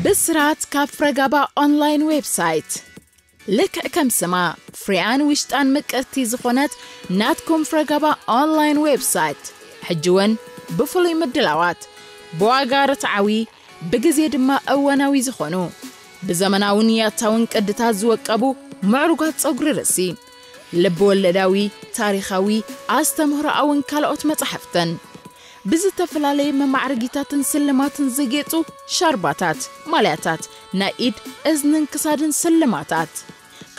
ብስራት ካብ ፍረጋባ ኦንላይን ዌብሳይት። ልክዕ ከም ስማ፣ ፍሪያን ውሽጣን ምቅርቲ ዝኾነት ናትኩም ፍረጋባ ኦንላይን ዌብሳይት፣ ሕጂ እውን ብፍሉይ ምድላዋት፣ ብዋጋ ርትዓዊ፣ ብግዜ ድማ እዋናዊ ዝኾኑ፣ ብዘመናውን ያታውን ቅድታት ዝወቀቡ ምዕሩጋት ጸጉሪ ርእሲ፣ ልብ ወለዳዊ፣ ታሪኻዊ፣ ኣስተምህሮኣውን ካልኦት መጻሕፍትን፣ ብዝተፈላለየ መማዕረጊታትን ስልማትን ዘጌጹ ሻርባታት፣ ማልያታት፣ ናይ ኢድ፣ እዝንን ክሳድን ስልማታት።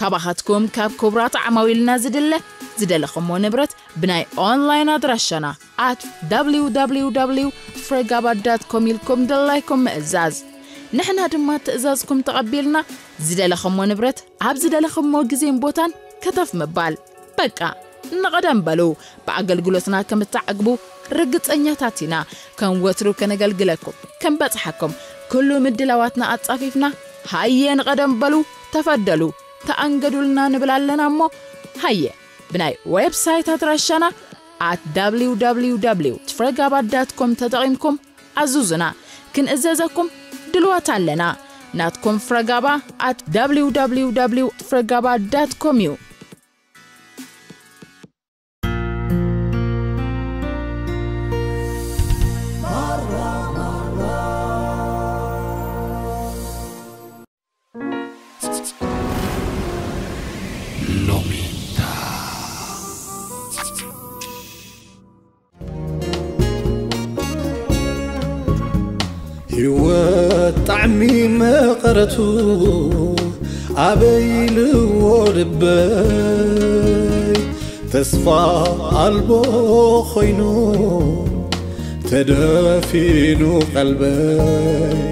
ካባኻትኩም ካብ ክቡራት ዓማዊልና ዝድለ ዝደለኹሞ ንብረት ብናይ ኦንላይን ኣድራሻና at www ፍረጋባ ዳት ኮም ኢልኩም ድላይኩም ምእዛዝ። ንሕና ድማ ትእዛዝኩም ተቐቢልና ዝደለኹሞ ንብረት ኣብ ዝደለኹሞ ግዜን ቦታን ከተፍ ምባል። በቃ ንቐደም በሉ፣ ብኣገልግሎትና ከም እትዓግቡ ርግጸኛታት ኢና። ከም ወትሩ ከነገልግለኩም፣ ከም በጽሓኩም፣ ኩሉ ምድላዋትና ኣጻፊፍና፣ ሃየ ንቐደም በሉ፣ ተፈደሉ፣ ተኣንገዱልና ንብል ኣለና እሞ፣ ሃየ ብናይ ዌብሳይት ኣድራሻና at www ፍረጋባ ዳት ኮም ተጠቒምኩም ኣዙዙና፣ ክንእዘዘኩም ድልዋት ኣለና። ናትኩም ፍረጋባ at www ፍረጋባ ዳት ኮም እዩ። ሎሚታ ህይወት ጣዕሚ መቐረቱ ኣበይ ኢልዎ ልበይ፣ ተስፋ ኣልቦ ኮይኑ ተደፊኑ ቀልበይ።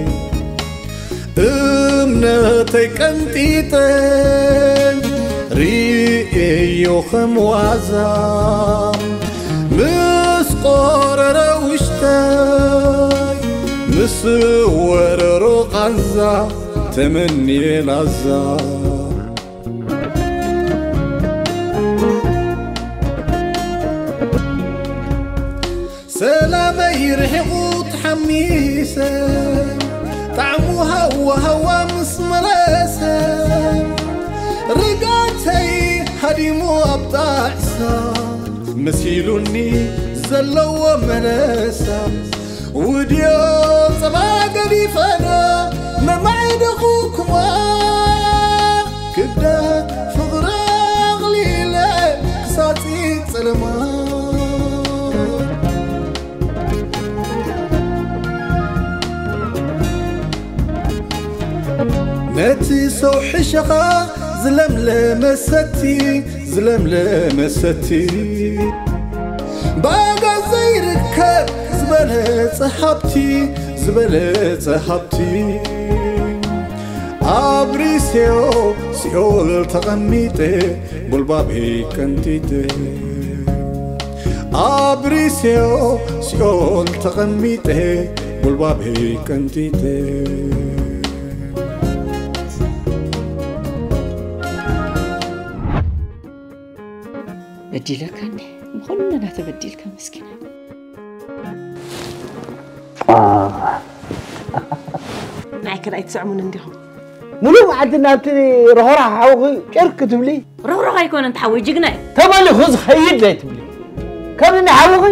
እምነተይ ቀንጢጠ ርእየዮ ከም ዋዛ፣ ምስ ቆረረ ውሽጠይ፣ ምስ ወረሮ ቃንዛ ተመንየ ላዛ። ሰላመይ ርሒቑ ተሓሚሰ፣ ጣዕሙ ሃዋ ሃዋ ምስ መለሰ፣ ርግኣተይ ሃዲሙ ኣብ ጣዕሳ፣ መሲሉኒ ዘለዎ መለሳ። ውድዮ ጸባ ገዲፈና መማዕደኹኩማ፣ ክብደት ፍቕሪ ኣቕሊለ ክሳጺ ጸለማ። ነቲ ሰው ሕሸኻ ዝለምለመ ሰቲ፣ ዝለምለመ ሰቲ፣ ብኣጋ ዘይርከብ ዝበለጸ ሃብቲ፣ ዝበለጸ ሃብቲ። ኣብ ሪስዮ ሲኦል ተቐሚጠ ጉልባበይ ቀንጢጠ። ኣብ ሪስዮ ሲኦል ተቐሚጠ ጉልባበይ ቀንጢጠ። በዲለካ እንዴ? ንኹልና ተበዲልካ መስኪና። ናይ ከልኣይ ትስዕሙን እንዲኹም። ሙሉእ መዓልቲ ናብቲ ሮኾራ ሓውኺ ጭር ክትብሊ? ሮኽሮኽ ኣይኮነን፣ ተሓወይ ጅግና እዩ። ተመሊኹ ዝኸይድ ዘይትብሊ? ከምኒ ሓውኺ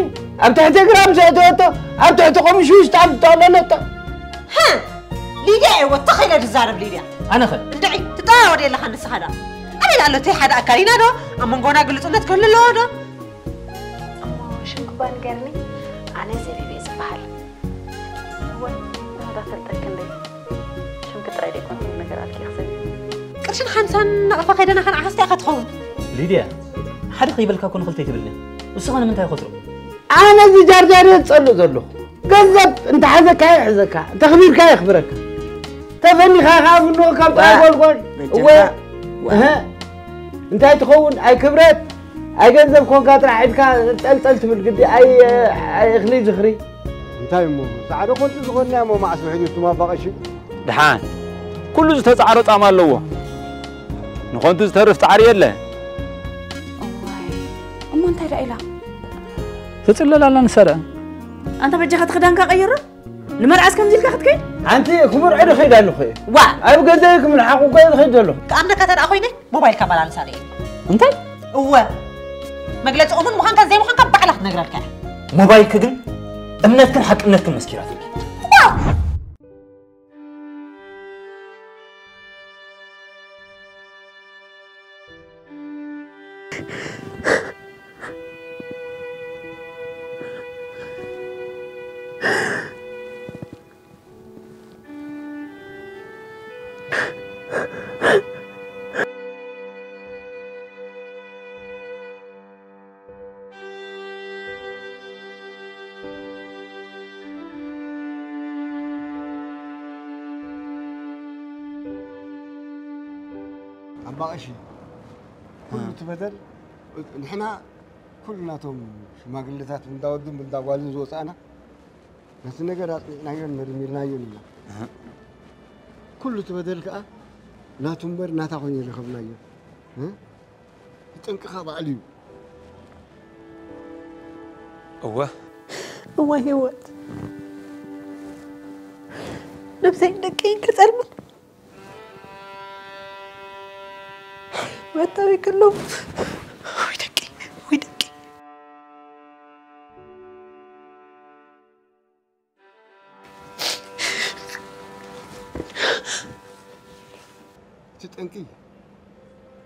ኣብ ትሕቲ እግራ ምስ ኣእተወቶ፣ ኣብ ትሕቲ ቆምሽ ውሽጢ ኣብ ትጠቕለለቶ። ሃ! ሊድያ እየ ወጥቶ ኸይደ ዝዛረብ ሊድያ። ኣነ ኸ? እንድዒ፣ ትጠዋወድ የለኻ ንስኻ ደኣ። ኣበይ ኣሎ እቲ ሓደ ኣካል ኢና ዶ? ኣብ መንጎና ግልጹነት ክህሉ ኣለዎ ዶ? እሞ ሽምኪ እኳ ንገርኒ፣ ኣነ ዘቢብ እየ ዝበሃል። እወ፣ እሞ ዳፈልጠኪ እንደ ሽምኪ ጥራይ ደይኮነ ኩሉ ነገር ኣልኪ ክሰብ። ቅርሽን ሓምሳን ናቕፋ ከይደና ከነዓኸስቲ ኢኻ ትኸውን። ሊድያ፣ ሓደ ከይበልካ እኮ ንኽልተ ኣይትብልኒ። ንስኻ ንምንታይ ይኸትሮ? ኣነ እዚ ጃርጃር እየ ዝጸልእ ዘለኹ። ገንዘብ እንተሓዘካ ይሕዘካ፣ እንተኽቢርካ የኽብረካ። ተፈኒኻ ከኣ ፍኖ ካብ ጥራይ ዋ፣ ጎልጎል። በጃኻ። እወ። ዋ። እህ። እንታይ ትኸውን? ኣይ ክብረት፣ ኣይ ገንዘብ ኮንካ ጥራሕ ኢድካ ጠልጠል ትብል ግዲ፣ ኣይ፣ ኣይ እኽሊ ዝኽሪ። እንታይ እሞ፣ ጻዕሪ ኮንቱ ዝኾንና እሞ መዓስ ውሒዱ እቱም ኣባ ቀሺ? ደሓን፣ ኩሉ ዝተጻዕሮ ጻማ ኣለዎ። ንኾንቱ ዝተርፍ ጻዕሪ የለ። እዋይ፣ እሞ እንታይ ደኣ ኢላ? ትጽለል ኣላ ንሳ ደኣ። ኣንታ በጃኻ እቲ ክዳንካ ቀይሮ። ንመርዓስ ከምዚ ኢልካ ክትከይድ? ሓንቲ ክምርዖ ዶ ከይድ ኣለኹ እየ። ዋ! ኣብ ገዛይ ክምልሓቑ እኮ እየ ዝኸይድ ዘለኹ። ክኣምነካ ተደኣ ኮይነ፣ ሞባይልካ መላልሳ ርእየኒ። እንታይ? እወ። መግለጺ እሙን ምዃንካን ዘይምዃንካ ባዕላ ክትነግረልካ እያ። ሞባይልኪ ግን እምነትክን ሓቅነትክን መስኪራትልኪ። ዋ! ኣባ ቀሺ፣ ኩሉ እቲ በደል ንሕና ኩሉ ናቶም ሽማግለታት እንዳ ወድን እንዳ ጓልን ዝወፃእና ነቲ ነገር ኣፅኒዕናዮን መርሚርናዮን ኢና። ኩሉ እቲ በደል ከዓ ናቱ እምበር ናታ ኮይኑ ይረኸብናዮ። እ? ጠንቅኻ ባዕሉ እዩ። እወ። እወ ህይወት። ነብሰይን ደቀይን ክጸልሙ። መታዊ ከለዉ። ወይ ደቂ፣ ወይ ደቂ። እቲ ጠንቂ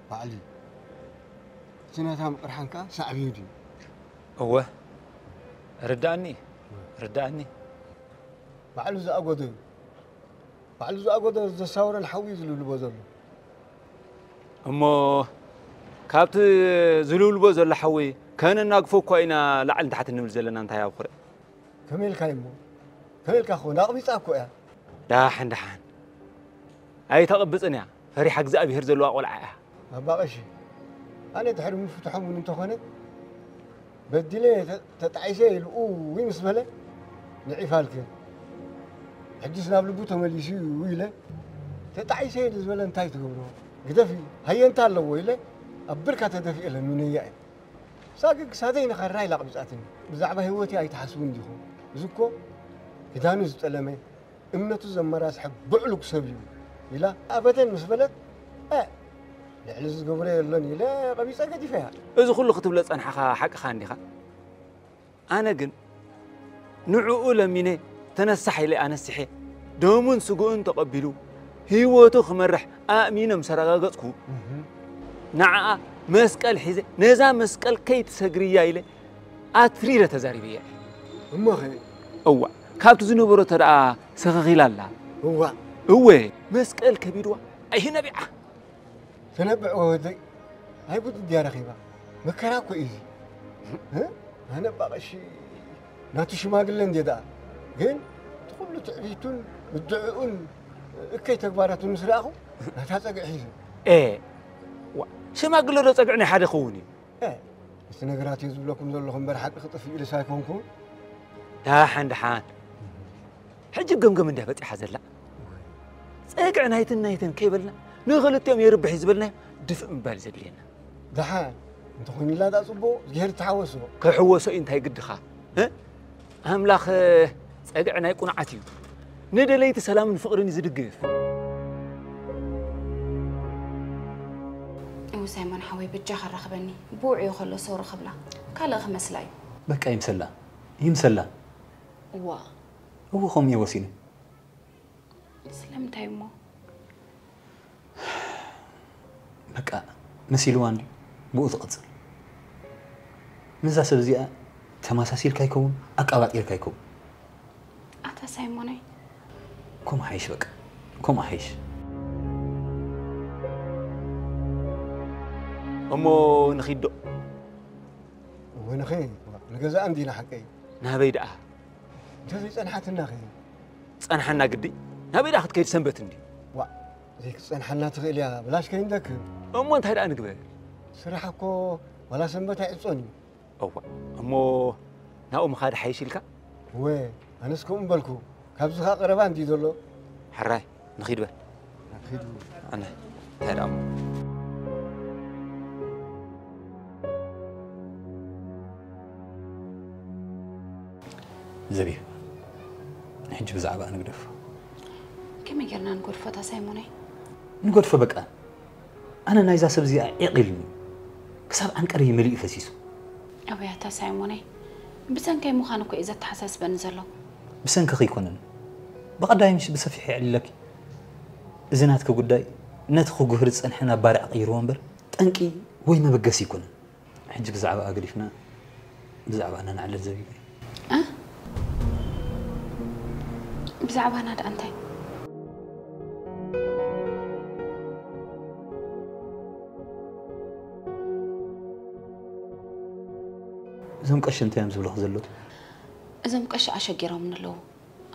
ባዕሉ እዩ። እቲ ናታ ምቕርሓን ከኣ ሳዕቤኑ ድዩ? እወ፣ ርድኣኒ፣ ርድኣኒ። ባዕሉ ዝኣጎዶ እዩ። ባዕሉ ዝኣጎዶ ዘሳውረን ሓዊ እዩ ዝልብልቦ ዘሎ። እሞ ካብቲ ዝልብልቦ ዘሎ ሓዊ ከነናግፎ እኳ ኢና ላዕልን ታሕትን ንብል ዘለና እንታይ ኣብኹረ? ከመይ ኢልካ እሞ? ከመይ ኢልካ ክኸውን? ኣቕቢጻ እኮ እያ። ደሓን ደሓን። ኣይተቕብጽን እያ። ፈሪሓ እግዚኣብሄር ዘለዋ ቆልዓ እያ። ኣባ ቀሺ፣ ኣነ ድሕሪ ምፍትሖም እውን እንተኾነ በዲለ ተ-፣ ተጣዒሰ ኢሉ እውይ ምስ በለ ንዒፋልክ። ሕጅስ ናብ ልቡ ተመሊሱ እዩ ኢለ ተጣዒሰ ኢሉ ዝበለ እንታይ ትገብሮ? ግደፊ፣ ሃየንታ ኣለዎ ኢለ ኣብ ብርካ ተደፊኤ ለሚነያ እየ። ሳግ ክሳደይ ንኸራ ኢላ ኣቕቢጻትኒ። ብዛዕባ ህይወተይ ኣይትሓስቡን ዲኹም? እዚ እኮ ክዳኑ ዝጠለመ፣ እምነቱ ዘመራስሐ ብዕሉግ ሰብ እዩ ኢላ ኣበደን ምስ በለት፣ እ፣ ልዕሊ ዝገብሮ የሎን ኢለ ቀቢጸ ገዲፈያ። እዚ ኩሉ ክትብሎ ጸንሓኻ ሓቅኻ እንዲኻ? ኣነ ግን ንዕኡ ለሚነ ተነሳሕ ኢለ ኣነሲሐ፣ ደሙን ስግኡን ተቐቢሉ ህይወቱ ክመርሕ ኣእሚነ ምስ ኣረጋገጽኩ፣ እህ። ንዓኣ መስቀል ሒዘ፣ ነዛ መስቀል ከይትሰግርያ ኢለ ኣትሪረ ተዛሪበያ እየ። እሞኸ? እዋ፣ ካብቲ ዝነበሮ ተደኣ ሰኸኺላ ኣላ። እዋ። እወ፣ መስቀል ከቢድዋ ኣይህነቢዓ። ተነብዕ ወደይ፣ ኣይ ጉድ እንድያ ረኺባ። መከራ እኮ እዩ እዚ። እ? ኣነ እባ ቀሺ ናቱ ሽማግለ እንድየ ደኣ። ግን እቲ ኩሉ ትዕቢቱን ምድዕኡን እከይ ተግባራቱን ምስ ረኣኹ፣ ናታ ጸግዒ ሒዘ። ኤ፣ ዋ፣ ሽማግለ ዶ ጸግዒ ናይ ሓደ ክኸውን እዩ? እ፣ እቲ ነገራት እየ ዝብለኩም ዘለኹ እምበር ሓቂ ክጥፍእ ኢልስ ኣይኮንኩን። ደሓን፣ ደሓን። ሕጂ ገምገም እንድያ በጺሓ ዘላ። ጸግዒ ናይትን ናይትን ከይበልና፣ ንኽልቲኦም የርብሕ እዩ ዝበልናዮ ድፍእ ምባል ዘድልየና። ደሓን፣ እንተኾይኑላ ደኣ ጽቡቕ፣ እግዚኣብሄር ተሓወሶ። ክሕወሶ እዩ እንታይ ግድኻ? እ? ኣምላኽ ጸግዒ ናይ ቁኑዓት እዩ። ንደለይቲ ሰላምን ፍቕርን እዩ ዝድግፍ። እው ሳይሞን ሓወይ፣ በጃኻ ራኽበኒ። ብውዕዮ ከሎ ሰው ርኸብላ። ካልእ ክመስላ እዩ። በቃ ይምሰላ። ይምሰላ። እዋ። እው ከምኡ እየ ወሲነ። ስለምንታይ እሞ? በቃ መሲልዋ እንድዩ ብኡ ትቕጽል። ምስዛ ሰብ እዚኣ ተመሳሲልካ ይከውን፣ ኣቃባጢርካ ይከውን። ኣታ ሳይሞነይ። ከምኡ ሓይሽ በቃ። ከምኡ ሓይሽ። እሞ ንኺድ ዶ? እወ ንኸይድ። ንገዛኣ እንዲና ሓቀይ። ናበይ ደኣ? እንተዘይጸንሓትናኸ? ጸንሓና ግዲ? ናበይ ደኣ ክትከይድ ሰንበት እንድዩ? ዋእ፣ ዘይክትጸንሓና ትኽእል እያ፣ ብላሽ ከይንደክም። እሞ እንታይ ደኣ ንግበር? ስራሕ እኮ ዋላ ሰንበት ኣይዕጾን እዩ። እዋ፣ እሞ ናብኡ ምኻድ ሓይሽ ኢልካ? እወ፣ ኣነስ ከምኡ ምበልኩ። ካብዚ ኸኣ ቀረባ እንድዩ ዘሎ። ሕራይ፣ ንኺድ በል። ንኺድ። ኣነ፣ እንታይ ደኣ እሞ? ዘቢብ፣ ሕጂ ብዛዕባ ንግደፎ። ከመይ ጌርና ንጎድፎ እታ ሳይሞነይ? ንገድፎ በቃ። ኣነ ናይዛ ሰብ እዚኣ ዒቕ ኢሉኒ። ክሳብ ዓንቀረይ መሊኡ ፈሲሱ። ኣበይ ኣታ ሳይሞነይ? ብሰንከይ ምዃን እኮ እዩ ዘተሓሳስበኒ ዘሎ። ብሰንክኺ ኣይኮነን። ብቐዳይምሽ ብሰፊሑ የዕልለኪ። እዚ ናትኪ ጉዳይ ነቲ ክጉህር ዝጸንሐ ናብ ባርዕ ቀይርዎ እምበር ጠንቂ ወይ መበገሲ ኣይኮነን። ሕጂ ብዛዕባ ኣገዲፍና ብዛዕባ ኣነ ንዓለል ዘቢበይ። እ? ብዛዕባና ደኣ እንታይ? እዞም ቀሺ እንታይ እዮም ዝብሉኺ ዘለዉ? እዞም ቀሺ ኣሸጊሮምኒ ኣለዉ።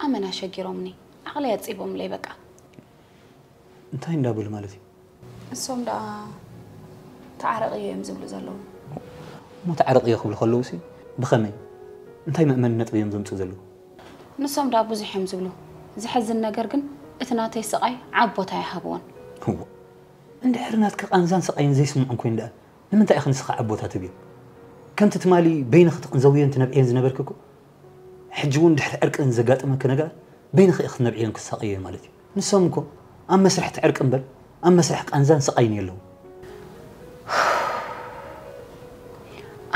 ኣመና ኣሸጊሮምኒ። ዓቕለይ ኣጺቦምለይ በቃ። እንታይ እንዳበሉ ማለት እዩ? እሶም ደኣ ተዓረቕዮ እዮም ዝብሉ ዘለዉ። እሞ ተዓረቕዮ ክብሉ ከለዉ ሲ ብኸመይ? እንታይ መእመኒ ነጥቢ እዮም ዘምፅኡ ዘለዉ? ንሶም ደኣ ብዙሕ እዮም ዝብሉ። ዝሕዝን ነገር ግን እቲ ናተይ ስቓይ ዓብ ቦታ ኣይሃብዎን። እዎ እንድሕር ናትኪ ቃንዛን ስቓይን ዘይስምዖም ኮይኑ ደኣ ንምንታይ ኢኺ ንስኺ ዓብ ቦታ ትብዮ? ከምቲ ትማሊ በይንኺ ትቕንዘውዮን ትነብዕዮን ዝነበርኪ እኮ ሕጂ እውን ድሕሪ ዕርቂ ንዘጋጥመኪ ነገራት በይንኺ ኢኺ ክትነብዕዮን ክትሳቐዮን ማለት እዩ። ንሶም እኮ ኣብ መስርሕ እቲ ዕርቂ እምበር ኣብ መስርሕ ቃንዛን ስቓይን የለዉ።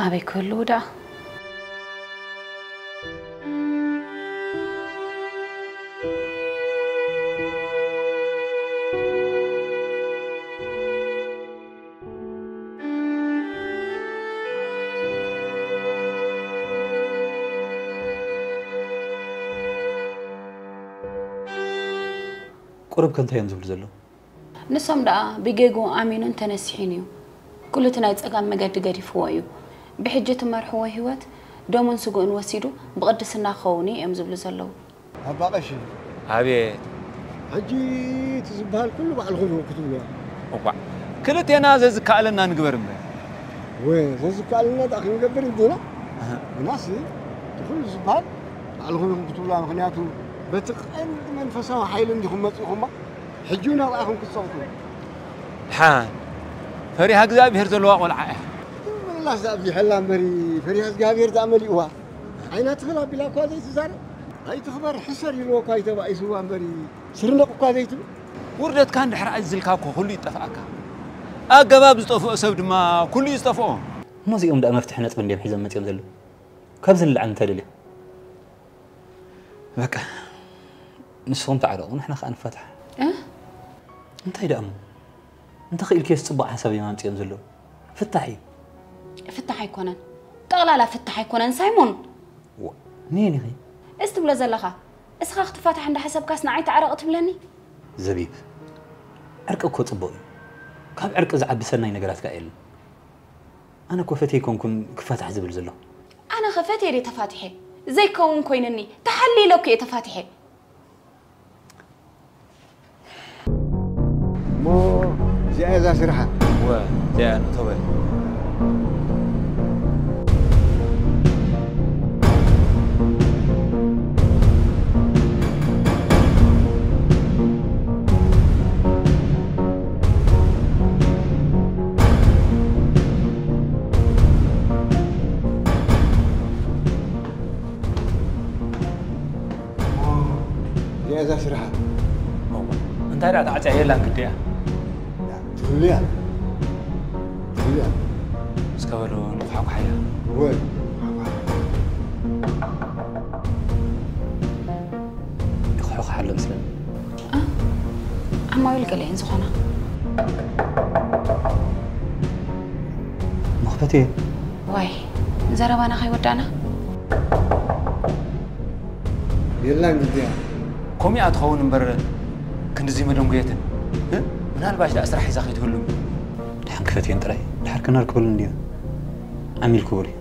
ኣበይ ክህልዉ ደኣ? ቁሩብ ከ እንታይ እዮም ዝብሉ ዘለዉ? ንሶም ደኣ ብጌግኡ ኣሚኑን ተነሲሑን እዩ። ኩሉ እቲ ናይ ጸጋም መገዲ ገዲፍዎ እዩ። ብሕጂ ትመርሕዎ ህይወት ደሙን ስግኡን ወሲዱ ብቕድስና ክኸውን እዩ እዮም ዝብሉ ዘለዉ። ኣባ ቀሺ፣ ኣቤት። ሕጂ እቲ ዝበሃል ኩሉ ባዕልኹም ኢኹም ክትብልዋ። እኳ ክልቴና ዘዝከኣለና ንግበር እምበር። ወ ዘዝከኣለና ደኣ ክንገብር እንዲና። ግናሲ እቲ ኩሉ ዝበሃል ባዕልኹም ኢኹም ክትብልዋ። ምኽንያቱ በቲ ቀንዲ መንፈሳዊ ሓይሊ እንዲኹም መጺኹማ። ሕጂ እውን ኣብኣ ኢኹም ክትጸቕጡ። ድሓን ፈሪሃ እግዚኣብሔር ዘለዋ ቆልዓ እያ። ምላስ ኣብዚሐላ እምበሪ ፈሪሃ እግዚኣብሔር ደኣ መሊእዋ። ዓይና ትኽል ኣቢላ እኳ ዘይትዛረብ። ኣይትኽበር ሕሰር ኢልዎ እኳ እዩ ተባኢስዋ እምበሪ ስርነቕ እኳ ዘይትብል። ውርደትካ እንድሕር ኣዝልካ እኮ ኩሉ ይጠፍኣካ። ኣገባብ ዝጠፍኦ ሰብ ድማ ኩሉ እዩ ዝጠፍኦ። እሞ እዚኦም ደኣ መፍትሒ ነጥቢ እንድዮም ሒዞም መጺኦም ዘለዉ። ካብዚ ንላዕሊ እንታይ ደልዮም? በቃ ንስኹም ተዓረቑ ንሕና ከኣ ንፋታሕ። እ? እንታይ ደኣ እሞ? እንተኽኢልክዮስ ጽቡቕ ሓሳብ እዮም ኣምጺኦም ዘለዉ። ፍታሕ እዩ። ፍታሕ ኣይኮነን። ጠቕላላ ፍታሕ ኣይኮነን ሳይሞን። ዋ፣ ነየን ኢኺ? እዚ ትብሎ ዘለኻ እስኻ ክትፋታሕ እንዳሓሰብካስ ንዓይ ተዓረቕ ትብለኒ? ዘቢብ፣ ዕርቂ እኮ ጽቡቕ እዩ። ካብ ዕርቂ ዝዓቢ ሰናይ ነገራት ከኣ የለን። ኣነ እኮ ፈትየ ኣይኮንኩን ክፋታሕ ዝብል ዘለኹ። ኣነ ኸ ፈትየ ድየ ተፋቲሐ? ዘይከውን ኮይንኒ ተሓሊለ እኮ እየ ተፋቲሐ። እሞ እዚኣ እያ እዛ ስርሓ። እወ እዚኣ እያ ንእቶ በል። እዚኣ እዛ ስርሓ። እንታይ ደኣ ተዓጽያ የላን ግዲ እያ። ትኽልያ ትኽልያ። እስከ በሉ ንኹሓኩሓያ። ወይ ይኹሕኹሓ ኣሎ መስለኒ። ዓማዊል ገለ እየን ዝኾና። መኽፈቲ እየ። ዋይ ዘረባና ከይወዳእና። የላን ግድያ። ኮሚኣ ትኸውን እምበር ክንድዚ መደንጉየትን። እ? ምናልባሽ ደኣ ስራሕ ሒዛ ከይትህሉ። ድሓን ክፈትየን ጥራይ ድሓር ከናር ክበሉ እንድያ። ዓሚል ክቡር እዩ።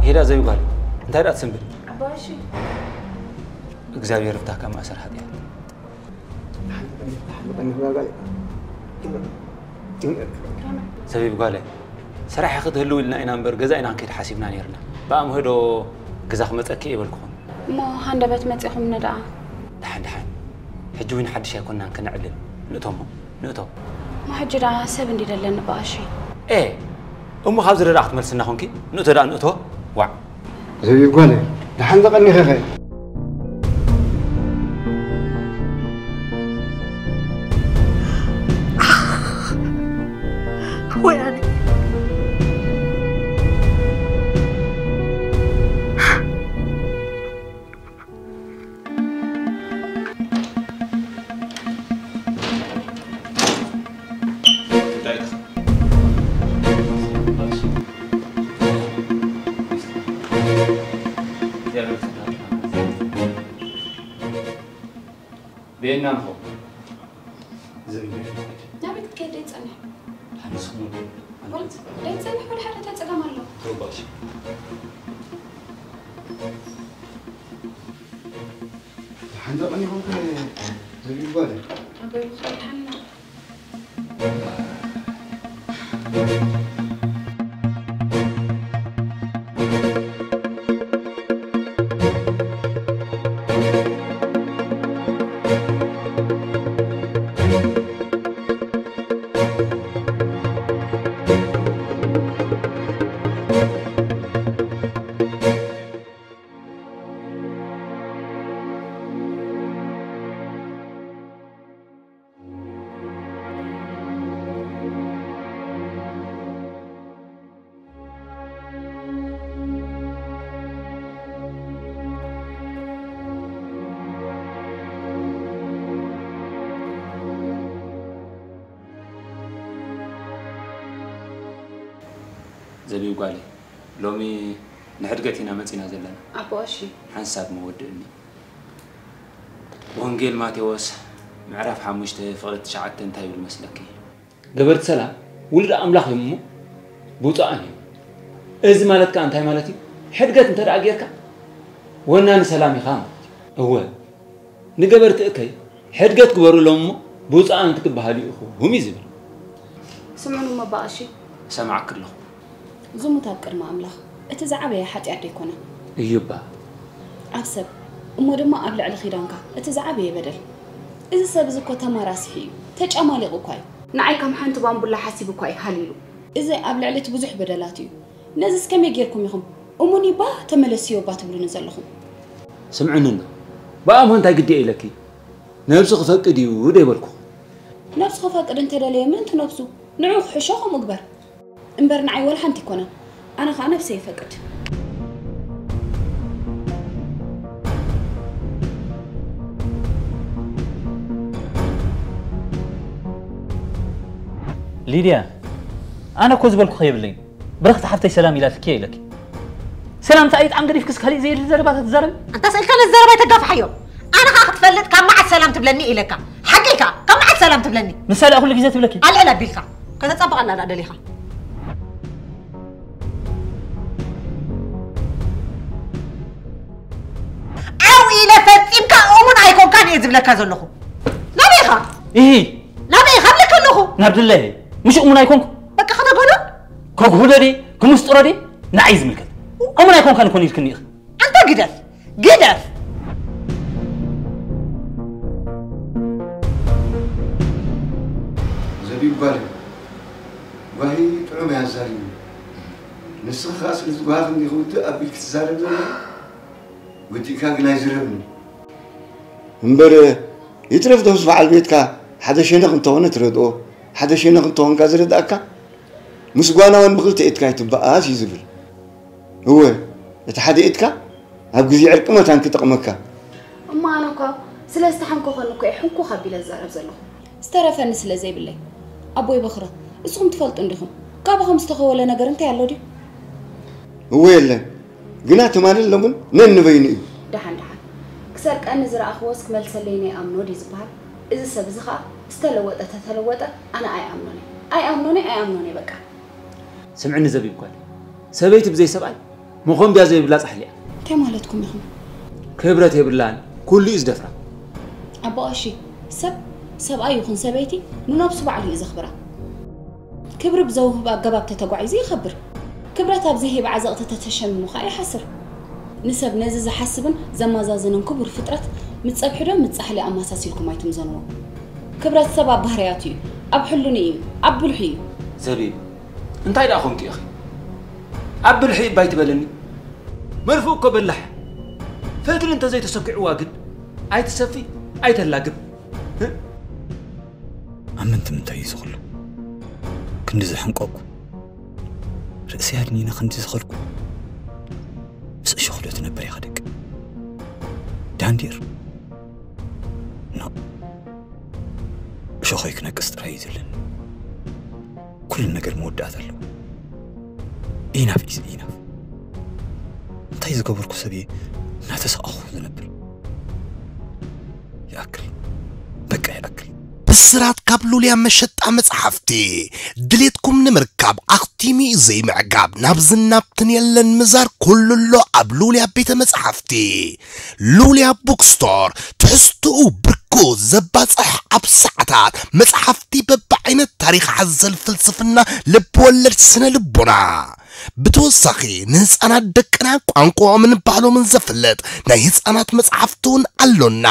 ሄዳ ዘይጓል እንታይ ደኣ ትስንብል? እግዚኣብሔር ፍታካ ማእሰር ሓጢኣት። ዘቢብ ጓለይ፣ ሰራሒ ክትህልው ኢልና ኢና እምበር ገዛ ኢና ክንከይድ ሓሲብና ነይርና። ብኣምሆ ዶ ገዛ ክመፀኪ እየ በልኩኹም። እሞ ሃንደበት መፂኹምኒ ደኣ? ደሓን ደሓን። ሕጂ እውን ሓድሽ ኣይኮንናን፣ ከነዕልል። ንእቶ እሞ፣ ንእቶ። እሞ ሕጂ ደኣ ሰብ እንዲ ደለኒ በኣሺ። ኤ፣ እሞ ካብዚ ደኣ ክትመልስና ኮንኪ፣ ንእቶ ደኣ ንእቶ። ዋዕ። ዘቢብ ጓለይ፣ ደሓን ተቐኒኺ ኸ? ወይ ኣነ። ቤና ንኸው። ናበይ ክትከይድ ደይትጸንሕ? ሓንስኹም ደይትጸንሕ ወደ ሓደ እንታይ ጸገም ኣሎ? ተባሽ። ሓንተ ቀን ይኹን ዘቢብ ጓለይ። ኣቦይ ብኽሪ ድሓንና። ዘቢብ ጓለይ፣ ሎሚ ንሕድገት ኢና መጺና ዘለና። ኣቦ እሺ። ሓንሳብ መወድእኒ። ወንጌል ማቴዎስ ምዕራፍ ሓሙሽተ ፍቕሪ ትሽዓተ እንታይ ይብል መስለኪ? ገበርቲ ሰላም ውሉድ ኣምላኽ እዮም እሞ ብፁዓን እዮም። እዚ ማለት ከኣ እንታይ ማለት እዩ? ሕድገት እንተ ደኣ ጌርካ ወናኒ ሰላም ኢኻ ማለት እዩ። እወ፣ ንገበርቲ እከይ ሕድገት ግበሩሎም እሞ ብፁዓን ክትበሃሉ ኢኹም እዩ ዝብል። ስምዑኒ እሞ ኣባ ቀሺ። እሰምዓኪ ኣለኹ። ዝሙት ኣብ ቅድሚ ኣምላኽ እቲ ዝዓበየ ሓጢኣት ዶ ኣይኮነን? እዩ እባ። ኣብ ሰብ እሞ ድማ ኣብ ልዕሊ ኺዳንካ እቲ ዝዓበየ በደል። እዚ ሰብ እዚ እኮ ተማራስሒ እዩ፣ ተጨማሊቑ እኳ እዩ። ንዓይ ከም ሓንቲ ባምቡላ ሓሲቡ እኳ እዩ ሃሊሉ። እዚ ኣብ ልዕሊ እቲ ብዙሕ በደላት እዩ። ነዚስ ከመይ ጌርኩም ኢኹም? እሙን እባ ተመለስዮ እባ ትብሉኒ ዘለኹም? ስምዕኒ እንዶ፣ ብኣሞ እንታይ ግዲ ኢለኪ? ነብሱ ክፈቅድ እዩ ዶ ኣይበልኩ? ነብሱ ክፈቅድ እንተደለየ ምእንቲ ነብሱ ንዑ ክሕሾ ከምኡ ግበር። እምበር ንዓይ ወላ ሓንቲ ኣይኮነን። ኣነ ኸኣ ነብሰይ ይፈቅድ። ሊድያ፣ ኣነ እኮ ዝበልኩኺ የብለይን። ብርኽቲ ሓፍተይ ሰላም ኢላትኪ እየ ኢለኪ። ሰላምታ ኣይጣዕም ገዲፍክስ ካሊእ ዘየድሊ ዘረባታት ትዛረቢ? ኣንታ ስእልካ ነዚ ዘረባ ኣይተጋፍሓዮ። ኣነ ኸኣ ክትፈልጥ ካብ መዓስ ሰላም ትብለኒ ኢለካ። ሓቂ ኢልካ፣ ካብ መዓስ ሰላም ትብለኒ? ንሳ ደኣ ኩሉ ግዜ ትብለኪ። ኣልዕል ኣቢልካ። ከተጸብቐላ ደኣ ደሊኻ። ዓው ኢለ ፈጺምካ እሙን ኣይኮንካን እየ ዝብለካ ዘለኹ። ናበይ ኢኻ? ኢሂ። ናበይ ኢኻ እብለካ ኣለኹ። ናብ ድለየ። ምሽ እሙን ኣይኮንኩ። በቃ ከተጎሎ? ከጉህሎ ድየ? ክምስጥሮ ድየ? ንዓይ ዝምልከት። እሙን ኣይኮንካን እኮ ኢልክኒ ኢኺ። ኣንታ ግደፍ። ግደፍ። ዘቢብ ጓለይ፣ ጓሂ ጥዑም እያ ኣዛሪቡ። ንስኺ ኸኣ ስለዚ ጓሂ ክንዲ ክውድእ ኣቢልኪ ትዛረብ ዘለኺ፣ ወዲእካ ግን ኣይዝረብን እዩ። እምበር ይትረፍ ዶ ምስ በዓል ቤትካ ሓደ ሸነኽ እንተኾነ ትረድኦ፣ ሓደ ሸነኽ እንተኾንካ ዝረድኣካ፣ ምስ ጓና እውን ብኽልተ ኢድካ ኣይትበኣስ እዩ ዝብል። እወ፣ እቲ ሓደ ኢድካ ኣብ ግዜ ዕርቂ መታን ክጠቕመካ። እሞ ኣነ እኳ ስለ ዝተሓንኮኸኒ እኮ እየ ሕንኩኽ ኣቢለ ዝዛረብ ዘለኹ። ዝተረፈኒ ስለ ዘይብለይ። ኣቦይ በኽረ፣ ንስኹም ትፈልጡ እንዲኹም። ካባኹም ዝተኸወለ ነገር እንታይ ኣሎ ድዩ? እወ የለን። ግና ትማልን ሎምን ነንበይኑ እዩ። ደሓን ደሓን። ክሰርቀኒ ዝረኣኽዎስ ክመልሰለይ ናይ ኣምኖ ድዩ ዝበሃል? እዚ ሰብ እዚ ኸኣ ዝተለወጠ ተተለወጠ ኣነ ኣይኣምኖን እየ። ኣይኣምኖን እየ፣ ኣይኣምኖን እየ በቃ። ስምዕኒ ዘቢብ ጓል፣ ሰበይቲ ብዘይ ሰብኣይ መኾንብያ ዘይብላ ጻሕሊ እያ። እንታይ ማለትኩም ኢኹም? ክብረት የብላን፣ ኩሉ እዩ ዝደፍራ። ኣቦ ቀሺ፣ ሰብ ሰብኣይ ይኹን ሰበይቲ ንነብሱ ባዕሉ እዩ ዘኽብራ። ክብሪ ብዘውህብ ኣገባብ ተተጓዒዙ ይኸብር። ክብረት ኣብ ዘይህብ ዓዘቕቲ ተተሸሚሙ ኸኣ ይሓስር። ንሰብ ነዚ ዝሓስብን ዘመዛዝንን ክቡር ፍጥረት ምስ ጸብሒ ዶ ምስ ጻሕሊ ኣመሳሲልኩም ኣይትምዘንዎ። ክብረት ሰብ ኣብ ባህርያቱ እዩ፣ ኣብ ሕልኑ እዩ፣ ኣብ ብልሑ እዩ። ዘቢብ፣ እንታይ ደኣ ኾንኪ ኢኺ? ኣብ ብልሒ እባ ኣይትበልኒ። መርፍእ እኮ በላሕ። ፈትሊ እንተዘይተሰኪዕዋ ግን ኣይትሰፊ፣ ኣይተላግብ። እ? ኣብ ምንታይ ምንታይ እዩ ዝኹሉ? ክንዲ ዝሕንቀኩ፣ ርእሰይ ኣድኒነ ክንዲ ዝኸድኩ፣ ምስ እሾኽ ዶ ትነብር ኢኻ ደቂ? ዳንዴር? ኖ። እሾኸይ ክነቅስ ጥራይ እዩ ዘለኒ። ኩሉ ነገር መወዳእታ ኣለዎ። ኢናፍ ኢዝ ኢናፍ። እንታይ ዝገበርኩ ሰብ እየ እናተሰኣኹ ዝነብር? ይኣክል። በቃ ይኣክል። ብስራት ካብ ሉልያ መሸጣ መጽሓፍቲ። ድሌትኩም ንምርካብ ኣኽቲሙ እዩ ዘይምዕጋብ። ናብዝን ናብትን የለን ምዛር፣ ኩሉ ኣሎ ኣብ ሉልያ ቤተ መጽሓፍቲ። ሉልያ ቡክስቶር፣ ትሕዝትኡ ብርኩ ዘባጽሕ፣ ኣብ ሰዓታት መጽሓፍቲ በብዓይነት፣ ታሪኽ ሓዘል፣ ፍልስፍና፣ ልብወለድ፣ ስነ ልቦና። ብተወሳኺ ንህፃናት ደቅና ቋንቋኦምን ባህሎምን ዘፍልጥ ናይ ህፃናት መፅሓፍቲ እውን ኣሎና።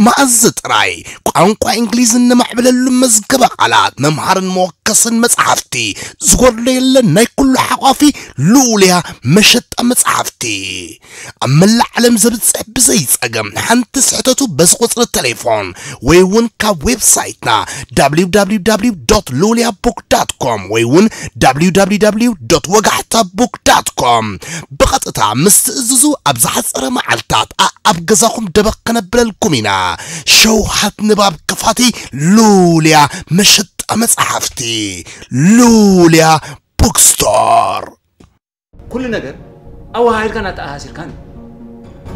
መኣዝ ጥራይ ቋንቋ እንግሊዝ እነማዕብለሉ መዝገበ ቃላት፣ መምሃርን መወከስን መፅሓፍቲ፣ ዝጎድሎ የለን። ናይ ኩሉ ሓቋፊ ሉልያ መሸጣ መፅሓፍቲ። ኣብ መላእ ዓለም ዘብጽሕ ብዘይ ጸገም ሓንቲ ስሕተቱ በዚ ቁጽሪ ቴሌፎን ወይ እውን ካብ ዌብሳይትና www.loliabook.com ወይ እውን www.ወጋሕታbook.com ብቐጥታ ምስ ትእዝዙ ኣብ ዝሓጸረ መዓልታት ኣኣብ ገዛኹም ደበኽ ከነብለልኩም ኢና። ሸውሃት ንባብ ክፋቲ ሉልያ መሸጣ መጻሕፍቲ ሉልያ ቡክስቶር። ኩሉ ነገር ኣወሃሂድካን ኣተኣሳሲርካን እዩ።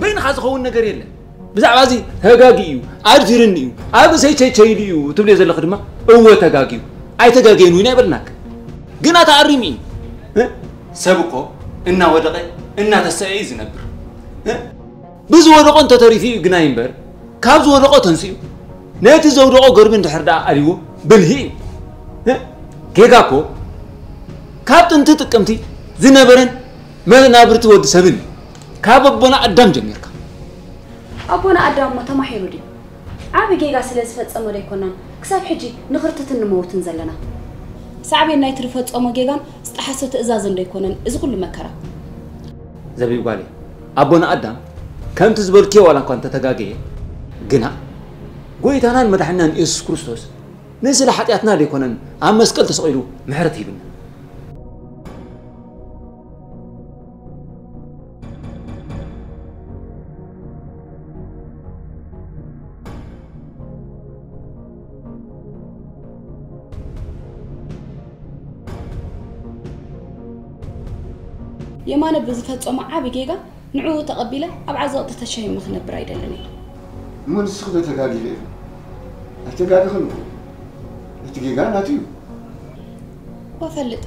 በይንኻ ዝኸውን ነገር የለን። ብዛዕባ እዚ ተጋጊ እዩ፣ ኣድፊርኒ እዩ፣ ኣብ ርእሰይ ቸይቸይሉ እዩ ትብልዮ ዘለኺ ድማ እወ ተጋጊ እዩ። ኣይተጋገየን እውን ኣይበልናክ። ግና ተኣሪሙ እዩ። እ? ሰብ እኮ እናወደቐ እናተሰአ እዩ ዝነብር። እ? ብዝወደቖ እንተተሪፉ እዩ ግናይ እምበር፣ ካብ ዝወደቖ ተንሲኡ፣ ነቲ ዘውደቖ ገርቢ እንድሕር ደኣ ኣልይዎ ብልሂ እዩ። እ? ጌጋ እኮ ካብ ጥንቲ ጥቅምቲ ዝነበረን መናብርቲ ወዲ ሰብን እዩ። ካብ ኣቦና ኣዳም ጀሚርካ። ኣቦና ኣዳም እሞ ተማሒሩ ድዩ? ዓቢ ጌጋ ስለ ዝፈጸመ ዶ ኣይኮናን ክሳብ ሕጂ ንኽርትትን ንመውትን ዘለና? ሳዕቤን ናይቲ ዝፈጸሞ ጌጋን ዝጠሓሶ ትእዛዝን ዶ ኣይኮነን እዚ ኩሉ መከራ? ዘቢብ ጓለይ፣ ኣቦና ኣዳም ከምቲ ዝበልክዮ ዋላ እኳ እንተተጋገየ፣ ግና ጎይታናን መድሓኒናን ኢየሱስ ክርስቶስ ንስለ ሓጢኣትና ደይኮነን ኣብ መስቀል ተሰቒሉ ምሕረት ሂብና። የማነ ብዝፈጸሞ ዓቢ ጌጋ ንዕኡ ተቐቢለ ኣብ ዓዘቕቲ ተሸሂመ ክነብር ኣይደልን እየ። እሞ ንስኺ ዶ ተጋጊኺ ኢኺ? ኣይተጋገኽን እኮ። እቲ ጌጋ ናቱ እዩ። ወፈልጥ፣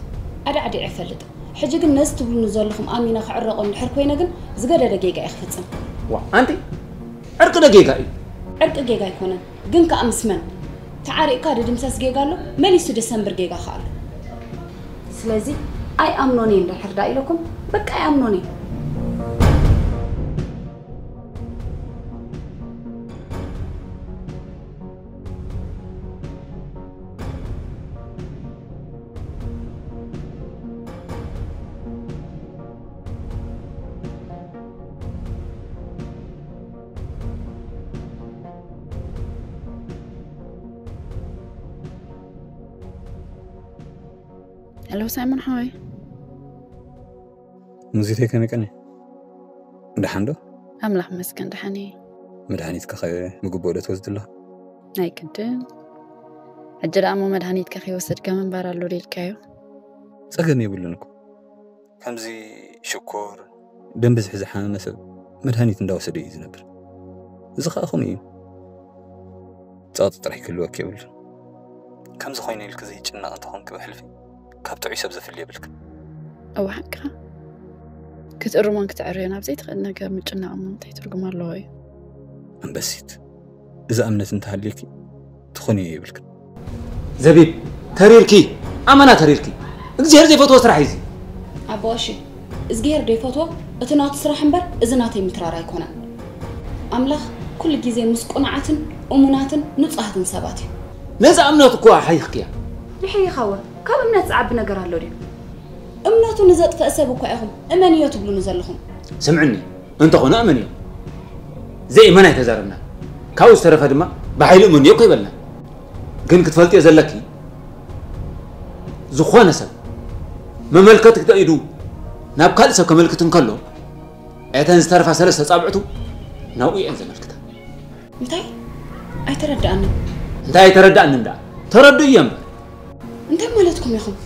ኣዳዕዲዐ እፈልጥ። ሕጂ ግን ነዚ ትብሉኒ ዘለኹም ኣሚነ ክዕረቖ እንድሕር ኮይነ ግን ዝገደደ ጌጋ እየ ክፍጽም። ዋ፣ ኣንቲ ዕርቂ ዶ ጌጋ እዩ? ዕርቂ ጌጋ ኣይኮነን፣ ግን ከኣ ምስ መን? ተዓሪቕካ ድድምሰስ ጌጋ ኣሎ፣ መሊሱ ድሰንብር ጌጋ ከኣ ኣሎ። ስለዚ ኣይኣምኖን እየ እንድሕር ደኣ ኢለኩም፣ በቃ ኣይኣምኖን እየ። ሄሎ ሳይሞን ሓወይ። ሙዚተይ ከመይ ቀኒ? ደሓን ዶ? ኣምላኽ መስገን ደሓን እየ። መድሃኒትካ ኸ ብግቡእ ዶ ትወስድ ኣለኻ? ናይ ቅድም። ሕጂ ደኣ እሞ መድሃኒትካ ከይወሰድካ ምንባር ኣሎ ዶ ኢልካዮ? ጸገም የብሉን እኮ። ከምዚ ሽኮር፣ ደም ብዝሒ ዝሓመመ ሰብ መድሃኒት እንዳወሰደ እዩ ዝነብር። እዚ ኸኣ ከምኡ እዩ። ጸቕጢ ጥራሕ ክህልወኪ የብሉን። ከምዚ ኮይነ ኢልኪ ዘይጭነቕ እንተኾንኪ ብሕልፊ ካብ ጥዑይ ሰብ ዘፍሊ የብልክን። እወ ሓቅኻ። ክትእርሞን ክትዕርዮን ኣብ ዘይትኽእል ነገር ምጭናቕ እሞ እንታይ ትርጉም ኣለዎ እዩ? ኣንበሲት፣ እዚ እምነት እንተሃልዩኪ ትኾንዮ የብልክን። ዘቢብ፣ ተሪርኪ፣ ኣመና ተሪርኪ። እግዚኣብሔር ዘይፈትዎ ስራሕ እዩ እዚ። ኣቦ ቀሺ፣ እግዚኣብሔር ዘይፈትዎ እቲ ናቱ ስራሕ እምበር እዚ ናተይ ምትራር ኣይኮነን። ኣምላኽ ኩሉ ግዜ ምስ ቅኑዓትን እሙናትን ንጹሃትን ሰባት እዩ። ነዛ እምነት እኮ ሓይኽክያ። ይሕይኻወ ካብ እምነት ዝዓቢ ነገር ኣሎ ድዩ? እምነቱ ንዘጥፈእ ሰብ እኳ ኢኹም እመንዮ ትብሉኒ ዘለኹም። ስምዕኒ፣ እንተኾነ እመንዮ። ዘይእመን ኣይተዛረብና። ካብኡ ዝተረፈ ድማ ብሓይሊ እመንዮ እኮ ይበልና። ግን ክትፈልጥዮ ዘለኪ ዝኾነ ሰብ መመልከቲ ኢዱ ናብ ካልእ ሰብ ከመልክት እንከሎ እተን ዝተረፋ ሰለስተ ጻብዕቱ ናብኡ እየን ዘመልክታ። እንታይ? ኣይተረድኣንን። እንታይ ኣይተረድኣንን ደኣ? ተረድእዮ እምበር። እንታይ ማለትኩም ኢኹም?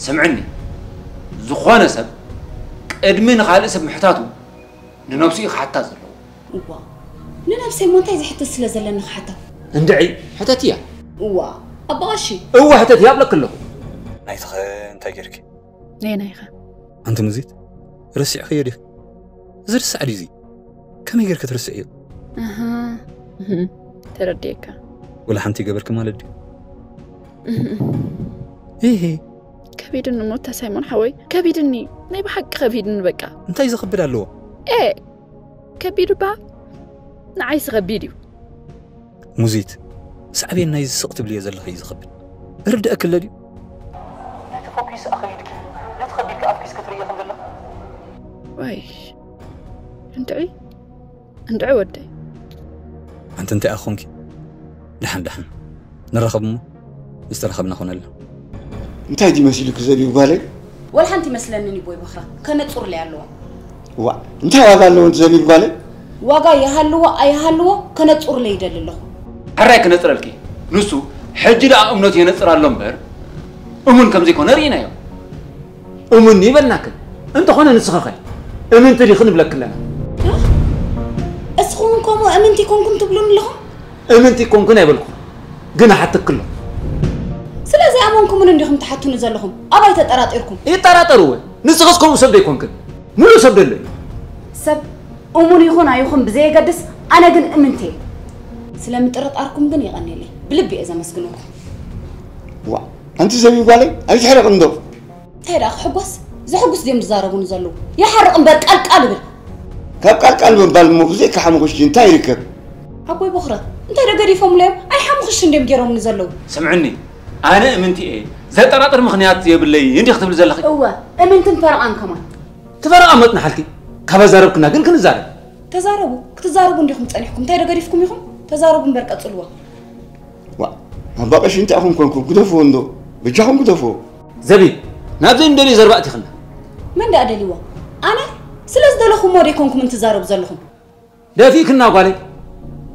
ስምዕኒ፣ ዝኾነ ሰብ ቅድሚ ንኻልእ ሰብ ምሕታቱ ንነብሱ እዩ ክሓታ ዘለዎ። እዋ፣ ንነብሰይ እሞ እንታይ ዝሕትት ስለ ዘለኒ ክሓታ? እንድዒ፣ ሕተትያ። እዋ፣ ኣባ ቀሺ። እዋ፣ ሕተትያ ኣብለኪ ኣለኹ። ናይትኸ እንታይ ጌርኪ? ነየናይኸ? ኣንቲ ሙዚት፣ ረሲዕኽዮ ዲኺ? ዝርሳዕ ድዩ እዚ? ከመይ ጌርኪ ትርስዕዮ? ኣሃ፣ እህም፣ ተረዲኤካ። ወላ ሓንቲ ገበርኪ ማለት ድዩ? እህ፣ እህ። ኢሂ። ከቢድኒ ሞታ ሳይሞን ሓወይ፣ ከቢድኒ። ናይ ብሓቂ ከቢድኒ በቃ። እንታይ ዘኽብድ ኣለዎ? ኤ፣ ከቢዱ እባ ንዓይሲ ከቢድ እዩ። ሙዚት፣ ሳዕቤን ናይዚ ስቕ ትብልዮ ዘለኺ እዩ ዝኸብድ። እርድእኪ ኣሎ ድዩ? ነቲ ፈኲስ ኣኸሊልኪ፣ ነቲ ከቢድኪ ኣፍኪስ ክትርእዮ ከም ዘለኺ። ዋይ፣ እንድዒ፣ እንድዒ ወደይ። ኣንቲ እንታይ ኣኾንኪ? ደሓን ደሓን ንራኸብ እሞ ዝተራኸብና ኾነልና። እንታይ ድዩ መሲሉኪ ዘቢብ ጓለይ? ወላ ሓንቲ ይመስለንን ይቦይ በኽራ ከነጹርለይ ኣለዎ። ዋእ እንታይ ዋጋ ኣለዎ እቲ ዘቢብ ጓለይ? ዋጋ ይሃልዎ ኣይሃልዎ ከነጹርለይ ይደሊ ኣለኹ። ሕራይ ክነጽረልኪ ንሱ ሕጂ ደኣ እምነቱ የነጽር ኣሎ እምበር እሙን ከም ዘይኮነ ርኢናዮ። እሙን ይበልናክን እንተኾነ ንስኺኸ እምንቲ ዲኺ ንብለኪ ኣለና። እስኹም ከምኡ እምንቲ ኣይኮንኩም ትብሉኒ ኣለኹም? እምንቲ ኣይኮንኩን ኣይበልኩን፣ ግን እሓተኪ ኣለኹ። ስለ ዘይኣመንኩምኒ እንዲኹም ትሓቱኒ ዘለኹም፣ ኣባይ ተጠራጢርኩም? ይጠራጠርወ፣ ንስኽስ ከምኡ ሰብ ዶ ኣይኮንክን? ምሉእ ሰብ ዶ ኣሎ እዩ? ሰብ እሙን ይኹን ኣይኹን ብዘየገድስ፣ ኣነ ግን እምንቲ'የ። ስለ ምጥርጣርኩም ግን የቐንየለይ፣ ብልቢ እየ ዘመስግነኩም። ዋእ፣ ኣንቲ ዘቢብ ጓለይ ኣይትሕረቒ እንዶ። እንታይ ደኣ ክሕጎስ? ዘሕጉስ ድዮም ዝዛረቡኒ ዘለዉ? ይሓርቕ እምበር ቃልቃል እብል። ካብ ቃልቃል ምባል እሞ ብዘይካ ሓሙኽሽቲ እንታይ ይርከብ? ኣቦይ ቦኽረ፣ እንታይ ዶ ገዲፎምለዮም? ኣይሓሙኽሽትን ድዮም ገይሮምኒ ዘለዉ? ስምዕኒ፣ ኣነ እምንቲ እየ፣ ዘጠራጥር ምኽንያት የብለይን እንዲኺ ትብሊ ዘለኺ? እወ፣ እምንትን ፈረቓን ከማን። እቲ ፈረቓ መጥንሓልኪ፣ ካብ ኣዛረብክና ግን ክንዛረብ። ተዛረቡ፣ ክትዛረቡ እንዲኹም ጸኒሕኩም፣ እንታይ ዶ ገዲፍኩም ኢኹም? ተዛረቡ እምበር ቀጽልዎ። ዋእ፣ ኣባ ቀሺ እንታይ ኢኹም ኮንኩም? ግደፍዎ እንዶ፣ በጃኹም ግደፍዎ። ዘቢብ፣ ናብ ዘይንደልዮ ዘርባ ኣእቲኽና። መን ደኣ ደልይዎ? ኣነ? ስለ ዝደለኹምዎ ዶ ኣይኮንኩምን ትዛረቡ ዘለኹም? ደፊእክና ጓለይ።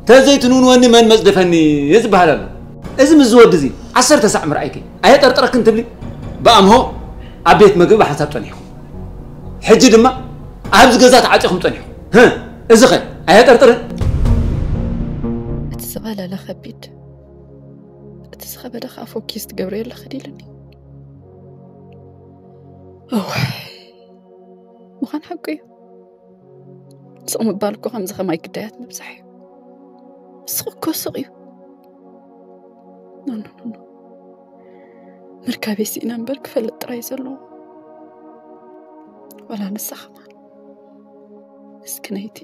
ተዘይትንውንወኒ መን መጽደፈኒ ዝበሃል ኣሎ። እዚ ምስዚ ወዲ እዚ ዓሰርተ ሳዕ ምርኣይኪ ኣየጠርጥረክን ትብሊ? ብኣምሆ ኣብ ቤት መግቢ ብሓንሳብ ጸኒሕኩም። ሕጂ ድማ ኣብዚ ገዛ ተዓጺኹም ጸኒሕኩም። ህእ፣ እዚኸ ኣየጠርጥርን? እቲ ዝቐለለ ከቢድ፣ እቲ ዝኸበደ ከኣ ፎኪስ ትገብርዮ ኣለኺ ድዩ ኢሉኒ። እዋይ፣ ምዃን ሓቁ እዩ። ስቕ ምባል እኮ ከምዚ ከማይ ግዳያት ምብዛሕ እዩ። ስቕ እኮ ስቕ እዩ። ኖ፣ ኖ፣ ኖ፣ ኖ። ምርካበይ ስኢነ እምበር ክፈልጥ ጥራይ እዩ ዘለዎ። ወላ ንሳ ከማን። ምስክነይቲ።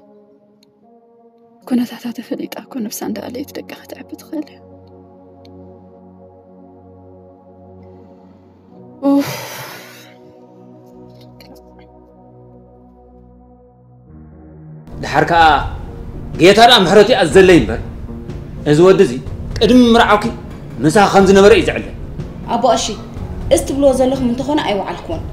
ኩነታታ ተፈሊጣ እኮ ነብሳ እንዳኣለየት ደቃ ከተዕቢ ትኽእል እያ። ኡፍ። ድሓር ከኣ ጌታ ደኣ ምሕረቱ ይኣዝዘለይ እምበር፣ እዚ ወዲ እዚ ቅድሚ ምርዓውኪ ምሳኺ ከም ዝነበረ እዩ ዝዕለ። ኣቦ ቀሺ፣ እዚ ትብልዎ ዘለኹም እንተኾነ ኣይወዓልክዎን።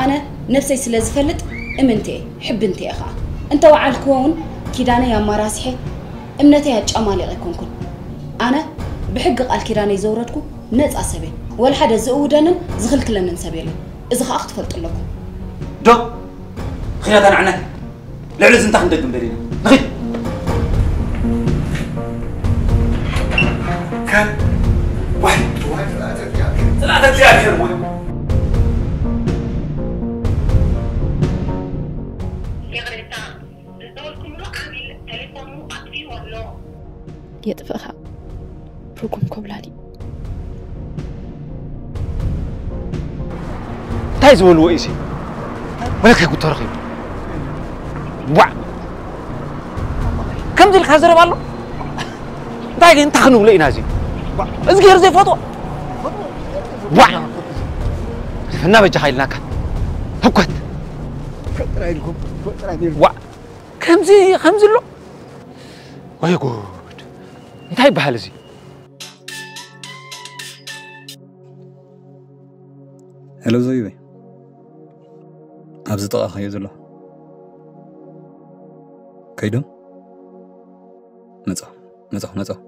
ኣነ ነብሰይ ስለ ዝፈልጥ እምንቲ እየ፣ ሕብንቲ እየ ኸኣ። እንተ ወዓልክዎ እውን ኪዳነይ ኣማራሲሐ እምነተይ ኣጫማሊቐ ኣይኮንኩን። ኣነ ብሕጊ ቃል ኪዳነይ ዘውረድኩ ነጻ ሰብ እየ። ወላ ሓደ ዝእውደንን ዝኽልክለንን ሰብ የለን። እዚ ኸኣ ክትፈልጡ ኣለኩም። ዶ ኺዳታ ንዓና ልዕሊ እዚ እንታይ ክንደግም ደሊና? ንኺድ። ከ ዋይ፣ ዋይ፣ ጽልኣተ እግዚኣብሔር። ጽልኣተ እግዚኣብሔር ወይ። ይቕሬታ፣ ዝደወልኩምሉ ዓሚል ቴሌፎኑ ኣጥፊኡ ኣሎ። የጥፍእኻ። ርጉም ኮብላሊ። እንታይ ዝበልዎ እዩ ሲ? መለከ ጉተረኺ። ዋዕ። ከምዚ ኢልካ ዝረብ ኣሎ? እንታይ ግን እንታይ ክንብሎ ኢና እዚ? እዝግሄር ዘይፈትዎ? ዋ! እና በጃኻ ኢልናካ። ህኮት! ፈጥራ ኢልኩም፣ ፈጥራ ኢልኩም። ዋ! ከምዚ፣ ከምዚ ኣሎ? ወይ ጉድ! እንታይ ይበሃል እዚ? ሄሎ ዘቢበይ፣ ኣብዚ ጥቓኻ እየ ዘለኹ። ከይዶም? መጻኹ፣ መጻኹ፣ መጻኹ።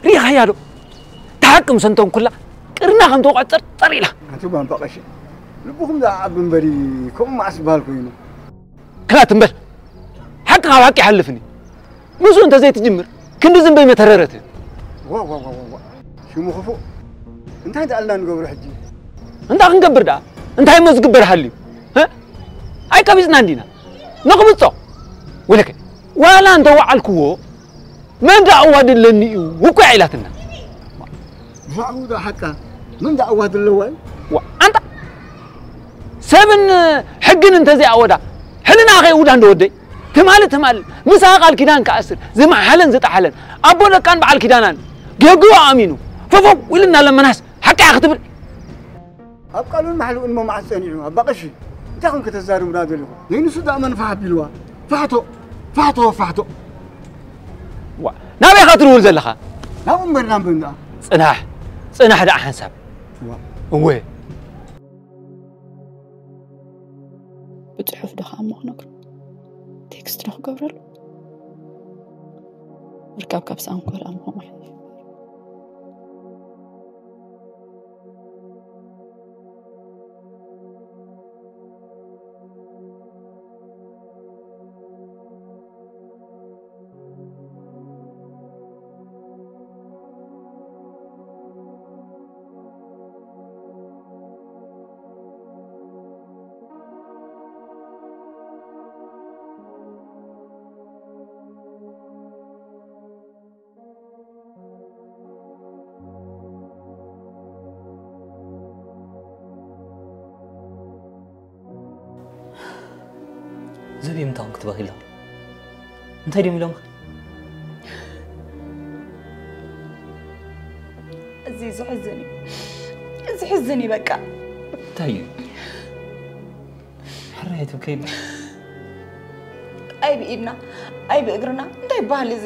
ሪኢኻያ ዶ? እታ ሓቂ ምስ ኣንተንኩላ ቅርና ከም ተውቃዕ ጸርጸር ኢላ። ኣቲ ባምባ ቀሺ፣ ልብኹም ዝዓቢ እምበሪ፣ ከምኡ መዓስ ዝበሃል ኮይኑ? ክላት እምበር፣ ሓቂ ካብ ሓቂ ይሓልፍኒ። ምስኡ እንተ ዘይትጅምር፣ ክንዲ ዝንበይ መተረረት። ዋ፣ ዋ፣ ዋ፣ ዋ፣ ዋ። ሽሙ ክፉእ። እንታይ ደኣልና ንገብሮ ሕጂ? እንታይ ክንገብር ደኣ? እንታይ እሞ ዝግበር ሃልዩ? እ? ኣይቀቢጽናን ዲና? ነቕብጾ። ወለከ፣ ዋላ እንተ ወዓልክዎ፣ መን ደኣ ኣዋድለኒ እዩ እኮ ኢላትና። ብዛዕባኡ ደኣ ሓቃ መን ደኣ ኣዋድለዋ እዩ? ዋ፣ ኣንታ ሰብን ሕግን እንተዘይኣወዳ፣ ሕልና ከይውዳ እንዶ ወደይ። ትማሊ፣ ትማሊ፣ ምሳኻ ቃል ኪዳን ክኣስር፣ ዝመሓለን ዝጠሓለን፣ ኣቦ ደቃን በዓል ኪዳናን፣ ጌግኡ ኣሚኑ፣ ፈፈው ኢሉ እናለመናስ፣ ሓቂ እያ ክትብል። ኣብ ቃሉን ማሕልኡን እሞ መዓስ ጸኒዑ፣ ኣባ ቀሺ? እንታይ ኮን ከተዛርቡና ደሊኹም? ነይንሱ ደኣ መን ፋሕ ኣቢልዋ? ፋሕቶ፣ ፋሕቶ፣ ፋሕቶ። ዋ፣ ናበይ ኢኻ ትድውል ዘለኻ? ናብኡ እምበር ናብ መን ደኣ? ጽናሕ፣ ጽናሕ ደኣ ሓንሳብ። ዋ። እወ። ብጽሑፍ ዶ ከኣ እሞ ክነግሮ? ቴክስት ዶ ክገብረሉ? ምርካብ ካብ ሰኣንኩ ከኣ እሞ ከምኡ ሓይሽ። ዘቢብ እንታይ ኮንክ ትበኺ ኣለኻ? እንታይ ድዮም ኢሎምኻ? እዚ ዘሕዝን እዩ። እዚ ሕዝን እዩ በቃ። እንታይ እዩ? ሕራይ ትብከ ኢለ። ኣይ ብኢድና፣ ኣይ ብእግርና፣ እንታይ ይበሃል እዚ?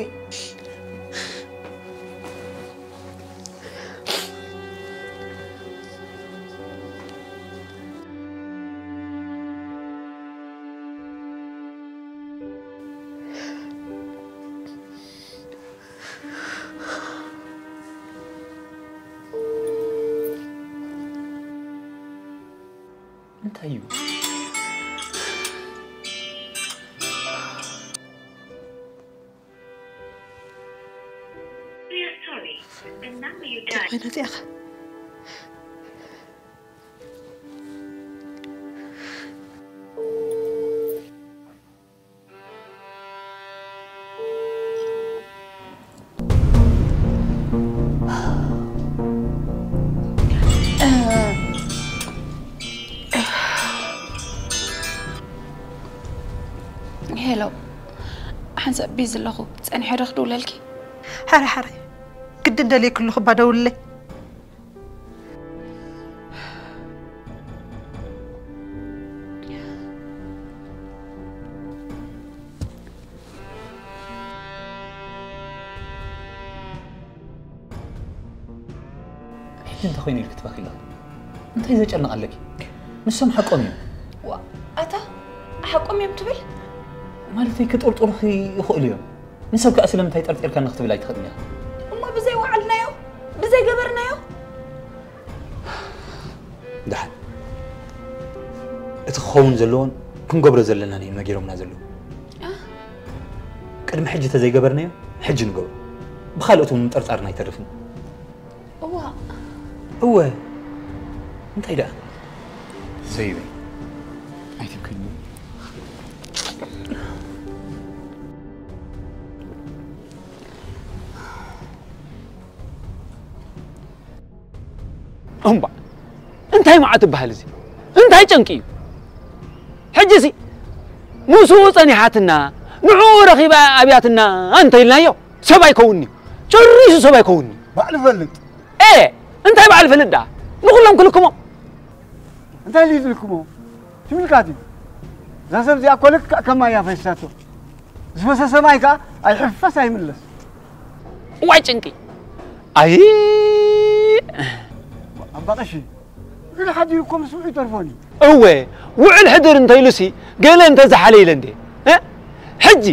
እንታይ እዩ? We are sorry. The number you dialed እንታይ ኮይና እዚኣ? ሄሎ፣ ሓንሳብ ቢዚ ኣለኹ። ጸኒሐ ዶ ክድውለልኪ? ሓራይ ሓራይ፣ ግድን ደልየ ክሉ ክባ ደውልለይ። ሕጂ እንታይ ኮይኑ ኢልኪ ትበኺ ኣለኺ? እንታይ ዘጨንቕ ኣለኪ? ንሶም ሓቆም እዮም። ዋ፣ ኣታ ሓቆም እዮም ትብል? ማለተይ ክጥርጥሩኺ ይኽእሉ እዮም። ንሰብ ከኣ ስለምንታይ ጠርጢርካኒ ክትብል ኣይትኽእልን ኢኻ። እሞ ብዘይ ወዓልናዮ፣ ብዘይ ገበርናዮ? ደሓን። እቲ ክኸውን ዘለዎን ክንገብሮ ዘለናን እዮም ነጊሮምና ዘለዉ። አ? ቅድሚ ሕጂ ተዘይገበርናዮ፣ ሕጂ ንገብሮ። ብኻልኦት እውን ምጥርጣርና ኣይተርፍን። እዋ። እወ። እንታይ ደኣ? ዘይበይ። ኣይትብከኒ። እምባ፣ እንታይ መዓት ትበሃል እዚ? እንታይ ጨንቂ እዩ? ሕጂ ሲ ምስኡ ጸኒሓትና፣ ንዕኡ ረኺባ ኣብያትና እንተ ኢልናዮ፣ ሰብ ኣይከውንን'ዩ። ጨሪሱ ሰብ ኣይከውንን'ዩ። ባዕሉ ፈልጥ። ኤ፣ እንታይ ባዕሉ ፈልጥ ደኣ? ንኹሎም ክልክሞም። እንታይ ኢሉ ዝልክሞ? ትምልካት እዩ። እዛ ሰብ እዚኣ እኮ ልክዕ ከም ማይ እያ ፈሲሳቶ። ዝፈሰሰ ማይ ከኣ ኣይሕፈስ ኣይምለስ። እዋይ ጭንቂ። ኣይ። ኣባ ቀሺ፣ ውዕል ሓዲሩ እኮ ምስውዑ ይተርፎን እዩ። እወ፣ ውዕል ሕድር እንተኢሉሲ ገለ እንተዝሓለ ኢለ እንዴ? እ? ሕጂ፣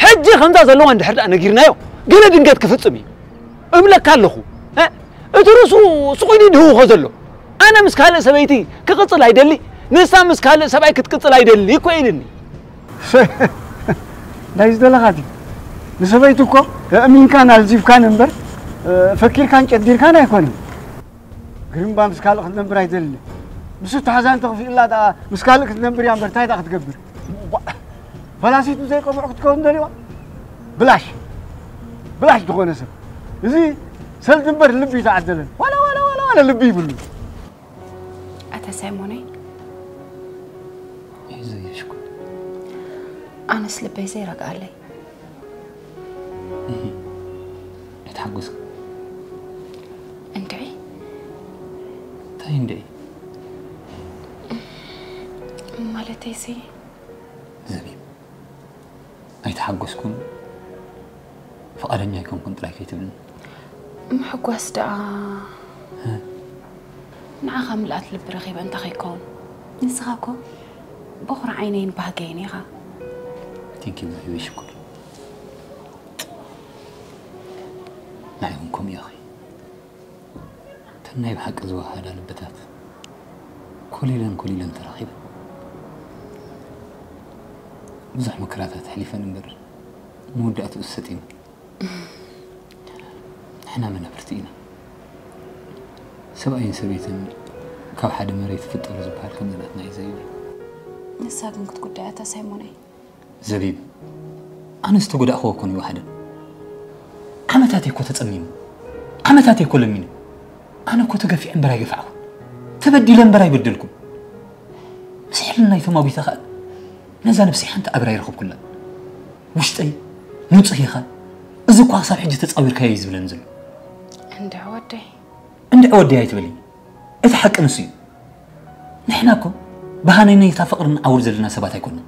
ሕጂ ከምዛ ዘለዋ እንድሕር ደኣ ነጊርናዮ፣ ገለ ድንገት ክፍጽም እዩ። እብለካ ኣለኹ። እ? እቲ ርእሱ ስቕ ኢሉ ይድህውኾ ዘሎ። ኣነ ምስ ካልእ ሰበይቲ ክቕጽል ኣይደሊ፣ ንሳ ምስ ካልእ ሰብኣይ ክትቅጽል ኣይደሊ እኮ ኢልኒ። ናይ ዝደለኻ ድዩ? ንሰበይቲ እኮ ኣእሚንካን ኣልዚፍካን እምበር፣ እ፣ ፈኪርካን ጨዲርካን ኣይኮነን። ግርምባ ምስ ካልእ ክትነብር ኣይደልን። ምስ ተሓዛ እንተኽፊእላ ደኣ ምስ ካልእ ክትነብር እያ እምበር እንታይ ደኣ ክትገብር? ዋ፣ ፈላሲት ብዘይቀብዑ ክትከውን ደልዋ? ብላሽ፣ ብላሽ ዝኾነ ሰብ። እዚ ሰልዲ እምበር ልቢ ይተዓደለን። ዋላ፣ ዋላ፣ ዋላ፣ ዋላ ልቢ ይብሉ። ኣታ ሳይሞነይ፣ ይዘይሽኩ። ኣነስ ልበይ ዘይረግኣለይ። እሂ፣ ኣይትሓጎስ። እንድዒ? እንታይ እንድዒ? ማለተይሲ፣ ዘቢብ፣ ኣይተሓጎስኩን፣ ፍቓደኛ ኣይኮንኩን ጥራይ ከይትብልኒ። ምሕጓስ ደኣ፣ እ? ንዓኻ ምልኣት ልቢ ረኺበ እንተ ኸይከውን። ንስኻ እኮ በኹሪ ዓይነይን ባህገይን ኢኻ። Thank you ዘቢብ፣ ሽኩር። ንዓይ እውን ከምኡ ኢኺ። እተን ናይ ብሓቂ ዝወሃሃዳ ልብታት ኮሊለን ኮሊለን ተራኺበን። ብዙሕ መከራታት ኣሕሊፈን እምበር መወዳእትኡ ሰጢመን። ንሕና መናብርቲ ኢና። ሰብኣይን ሰበይትን ካብ ሓደ መሬት ይፍጠሩ ዝበሃል ከምዚ ናትና እዩ ዘይብል። ንሳ ግን ክትጉዳይ እያ እታ ሳይሞነይ። ዘቢብ፣ ኣነ ዝተጎዳእክዎ እኮ ንይወሓደን። ዓመታተይ እኮ ተጸሚሙ፣ ዓመታተይ እኮ ለሚኑ። ኣነ እኮ ተገፊዐ እምበር ኣይገፋዕኩን፣ ተበዲለ እምበር ኣይበደልኩን። ምስ ሕልናይ ተማጒተ ኸኣ ነዛ ነብሰይ ሓንቲ ኣብራ ኣይረኸብኩላን። ውሽጠይ ንጹህ ኢኻ፣ እዚ እኳ ክሳብ ሕጂ ተጻዊርካዮ እዩ ዝብለኒ ዘሎ። እንድዒ ወደይ። እንድዒ ወደይ ኣይትበሊ። እቲ ሓቂ ንሱ እዩ። ንሕና እኮ ብሃነይነይታ ፍቕሪ ንዓውር ዘለና ሰባት ኣይኮንና።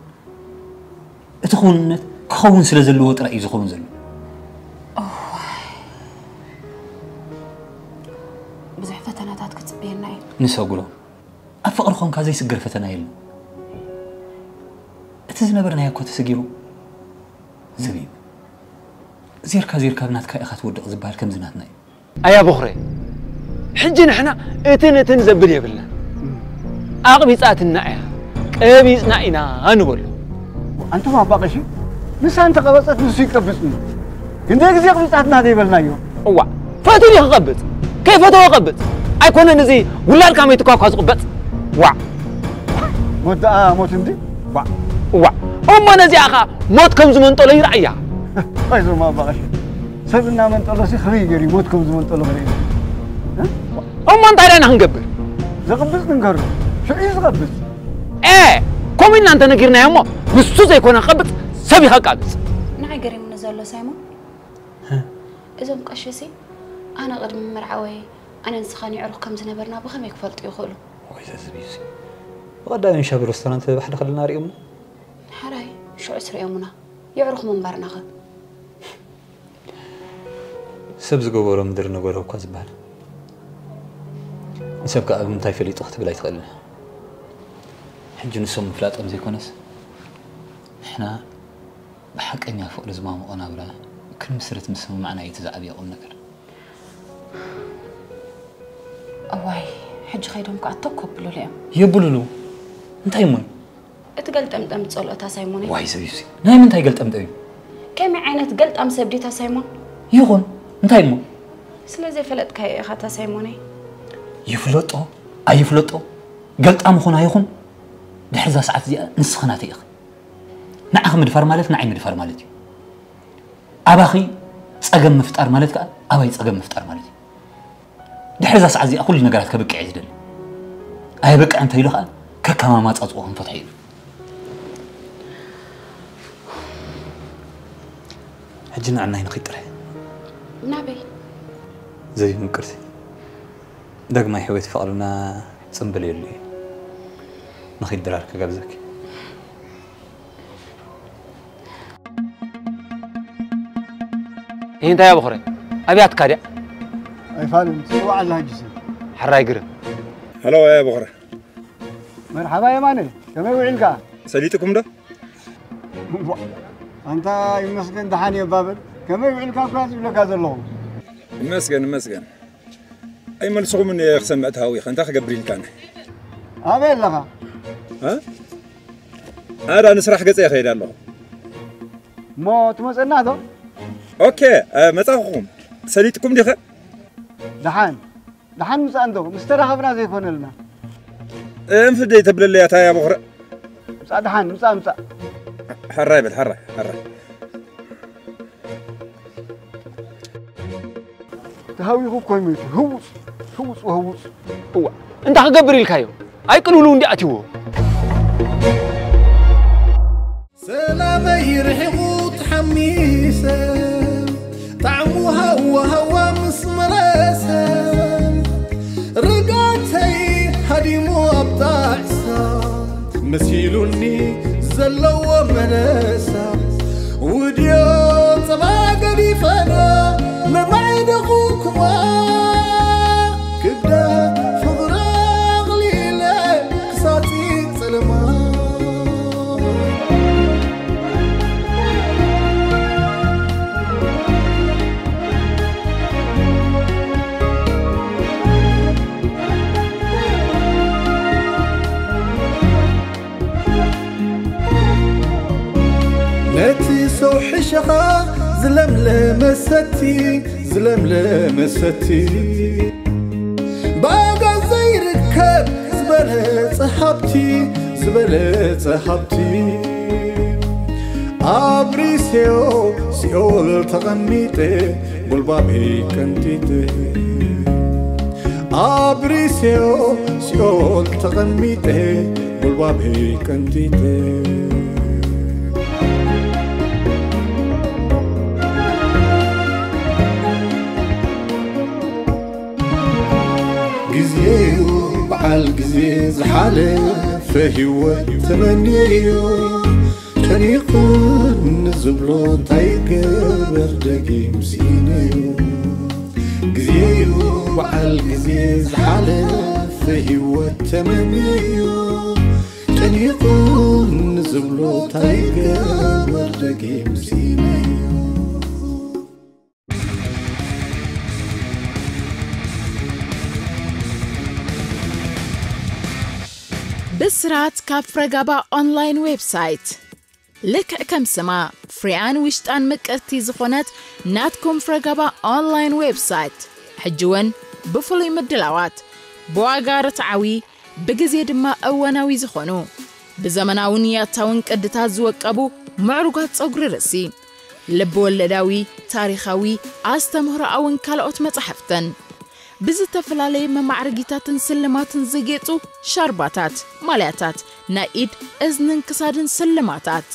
እቲ ክውንነት ክኸውን ስለ ዘለዎ ጥራይ እዩ ዝኸውን ዘሎ። እዋይ፣ ብዙሕ ፈተናታት ክጽበየና እዩ። ንሰጉሮ። ኣብ ፍቕሪ ኾንካ ዘይስገር ፈተና የለን። እቲ ዝነበርናዮ እኮ ተሰጊሩ። ዘቢብ፣ ዜርካ ዜርካ ብናትካ ኢኻ ትወድቕ ዝበሃል ከምዚ ናትና እዩ። ኣያ ቦኽረ፣ ሕጂ ንሕና እትን እትን ዘብል የብልና። ኣቕቢጻትና እያ፣ ቀቢጽና ኢና ንበሎ። ኣንቱም ኣባ ቀሺ፣ ንሳ እንተቐበጸት ንሱ ይቀብጽ እዩ። ክንደይ ግዜ ኣቕቢጻትና ዘይበልናዮ? እዋ፣ ፈትዩ ክቐብጽ፣ ከይፈተወ ቀብጽ። ኣይኮነን እዚ ውላድካ መይትኳ እኳ ዝቕበጽ። ዋዕ። ሞት ደኣ ሞት እንዲ። ዋዕ። ዋዕ። እሞ ነዚኣ ኸኣ ሞት ከም ዝመንጠሎ ይርኣያ። ኣይዞም ኣባ ቀሺ፣ ሰብ እናመንጠሎሲ ከመይ ገይሩ ሞት ከም ዝመንጠሎ ክርኢ? እ? እሞ እንታይ ደኣና ክንገብር? ዘቕብጽ ንንገሮ፣ ሽዑ እዩ ዝቐብጽ። ኤ፣ ከምኡ ኢልና እንተ ነጊርናዮ እሞ ንሱ ዘይኮነ ክቐብጽ ሰብ እዩ ከቃብጽ። ንዓይ ገሪሙኒ ዘሎ ሳይሞን፣ እ? እዞም ቀሺሲ ኣነ ቅድሚ ምርዓወይ ኣነ ንስኻን የዕሩኽ ከም ዝነበርና ብኸመይ ክፈልጡ ይኽእሉ? ወይ ዘዝብ እዩሲ። ብቐዳሚ ሻብ ሬስቶራንት ብሓደ ከለና ሪኦምና። ሓራይ ሽዑስ ሪኦምና። የዕሩኽ ምንባርናኸ? ሰብ ዝገበሮ ምድሪ ንገሮ እኳ ዝበሃል። ንሰብ ከኣ ብምንታይ ፈሊጡ ክትብል ኣይትኽእልን። ሕጂ ንሶም ምፍላጦም ዘይኮነስ፣ ንሕና ብሓቀኛ ፍቕሪ ዝማሙቖ ናብራ ክንምስርት ምስምማዕና እዩ እቲ ዝዓብየ ቁም ነገር። እዋይ፣ ሕጂ ከይዶም ከኣ ተኮ ኣብሉሉ እዮም። የብሉሉ። እንታይ እሞ እዩ? እቲ ገልጠምጠም ዝጸልኦ እታ ሳይሞን እዩ። ዋይ ሰብ እዩሲ። ናይ ምንታይ ገልጠምጠም እዩ? ከመይ ዓይነት ገልጣም ሰብ ድዩ እታ ሳይሞን? ይኹን፣ እንታይ እሞ? ስለ ዘይፈለጥካዮ ኢኻ እታ ሳይሞነይ። ይፍለጦ ኣይፍለጦ፣ ገልጣም ይኹን ኣይኹን፣ ድሕሪ እዛ ሰዓት እዚኣ ንስኺ ናተይ ኢኺ። ንዓኺ ምድፋር ማለት ንዓይ ምድፋር ማለት እዩ። ኣባኺ ጸገም ምፍጣር ማለት ከኣ ኣባይ ጸገም ምፍጣር ማለት እዩ። ድሕሪ እዛ ሰዓት እዚኣ ኩሉ ነገራት ከብቅዕ እየ ዝደሊ። ኣይበቃ እንተ ኢሉ ኸዓ ከከም ኣማጻጽኡ ክንፈትሖ ኢሉ። ሕጂ ንዕናይ ንኺድ ጥራይ። ናበይ? ዘይምቅርቲ ዳግማይ ሕውየት ፈቕድና ጽምብል የሉ እዩ። ንኺድ ድራር ክጋብዘኪ። ይህ እንታይ ኣበኹረ ኣብያትካ ድያ? ኣይፋልን ትፅዋዕ ኣላ ሕጂሲ። ሕራይ ግርም። ሄሎ ኣበኹረ። መርሓባ የማነ፣ ከመይ ውዒልካ? ሰሊጥኩም ዶ? ኣንታ ይመስገን ደሓን እየ ባበል። ከመይ ውዒልካ እኳ ዝብለካ ዘለኹ። ይመስገን ይመስገን። ኣይመልስኹምን እየ ክሰምዕ ተሃዊኸ። እንታይ ክገብር ኢልካኒ? ኣበይ ኣለኻ? እ? ኣዳ ንስራሕ ገጸ ይኸይድ ኣለኹ። እሞ ትመፀና ዶ? ኦኬ፣ እ፣ መጻኹኹም። ሰሊጥኩም ዲኸ? ደሓን ደሓን ምጻእ እንዶ ምስ ተራኸብና ዘይኮነልና። እንፍደይ ተብለለያ ታያ በኹረ። ምጻእ ደሓን ምጻእ ምጻእ። ሕራይ በል ሕራይ ሕራይ። ተሃዊኹ እኮ ይመይቱ ህውፅ ህውፅ ህውፅ። እዋ እንታይ ክገብር ኢልካዮ? ኣይቅልውልው እንዲ ኣትይዎ። ሰላመይ ርሒቑ ተሓሚሰ ጣዕሙ ሃዋ ሃዋ ምስ መለሰ ርጋተይ ሃዲሙ ኣብ ጣዕሳ መሲሉኒ ዘለዎ መለሳ ውድዮ ጸባ ገዲፈና መማዕደኹኩማ ክብደት ፍቕሪ ኣቕሊለ ክሳጺ ጸለማ ነቲ ሰው ሕሸኻ ዝለምለመ ሰቲ ዝለምለመ ሰቲ ብኣጋ ዘይርከብ ዝበለጸ ሃብቲ ዝበለጸ ሃብቲ ኣብሪሴዮ ሲኦል ተቐሚጠ ጎልባበይ ቀንጢጠ ኣብሪሴዮ ሲኦል ተቐሚጠ ጉልባበይ ቀንጢጠ ግዜዩ በዓል ግዜ ዝሓለፈ ህይወት ተመንየዮ ጨኒቑኒ ዝብሎ እንታይ ገበር ደጊም ስኢነዮ ግዜዩ በዓል ግዜ ዝሓለፈ ህይወት ተመንየዮ ጨኒቑኒ ዝብሎ እንታይ ገበር ደጊም ስኢነዮ ብስራት ካብ ፍረጋባ ኦንላይን ዌብሳይት። ልክዕ ከም ስማ ፍሬኣን ውሽጣን ምቅርቲ ዝኾነት ናትኩም ፍረጋባ ኦንላይን ዌብሳይት ሕጂ እውን ብፍሉይ ምድላዋት ብዋጋ ርትዓዊ ብግዜ ድማ እዋናዊ ዝኾኑ ብዘመናውን ያታውን ቅድታት ዝወቀቡ ምዕሩጋት ጸጉሪ ርእሲ ልብ ወለዳዊ ታሪኻዊ ኣስተምህሮኣውን ካልኦት መጻሕፍትን ብዝተፈላለየ መማዕረጊታትን ስልማትን ዘጌጹ ሻርባታት ማልያታት ናይ ኢድ እዝንን ክሳድን ስልማታት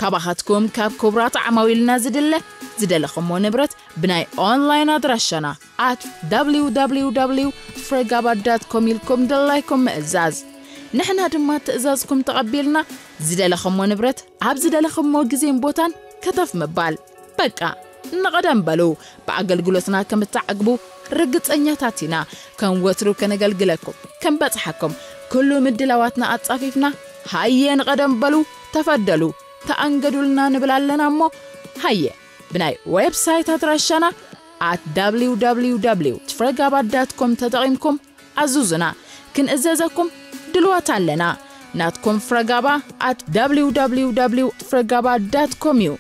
ካባኻትኩም ካብ ክቡራት ዓማዊልና ዝድለ ዝደለኹሞ ንብረት ብናይ ኦንላይን ኣድራሻና at www ፍረጋባ ዳት ኮም ኢልኩም ድላይኩም ምእዛዝ ንሕና ድማ ትእዛዝኩም ተቐቢልና ዝደለኹሞ ንብረት ኣብ ዝደለኹሞ ግዜን ቦታን ከተፍ ምባል በቃ ንቐደም በሉ ብኣገልግሎትና ከም እትዓግቡ ርግጸኛታት ኢና ከም ወትሩ ከነገልግለኩም ከም በጽሓኩም ኩሉ ምድላዋትና ኣጻፊፍና ሃየ ንቐደም በሉ ተፈደሉ ተኣንገዱልና ንብል ኣለና እሞ ሃየ ብናይ ዌብሳይት ኣድራሻና at www ፍረጋባ ዳት ኮም ተጠቒምኩም ኣዙዙና ክንእዘዘኩም ድልዋት ኣለና ናትኩም ፍረጋባ at www ፍረጋባ ዳት ኮም እዩ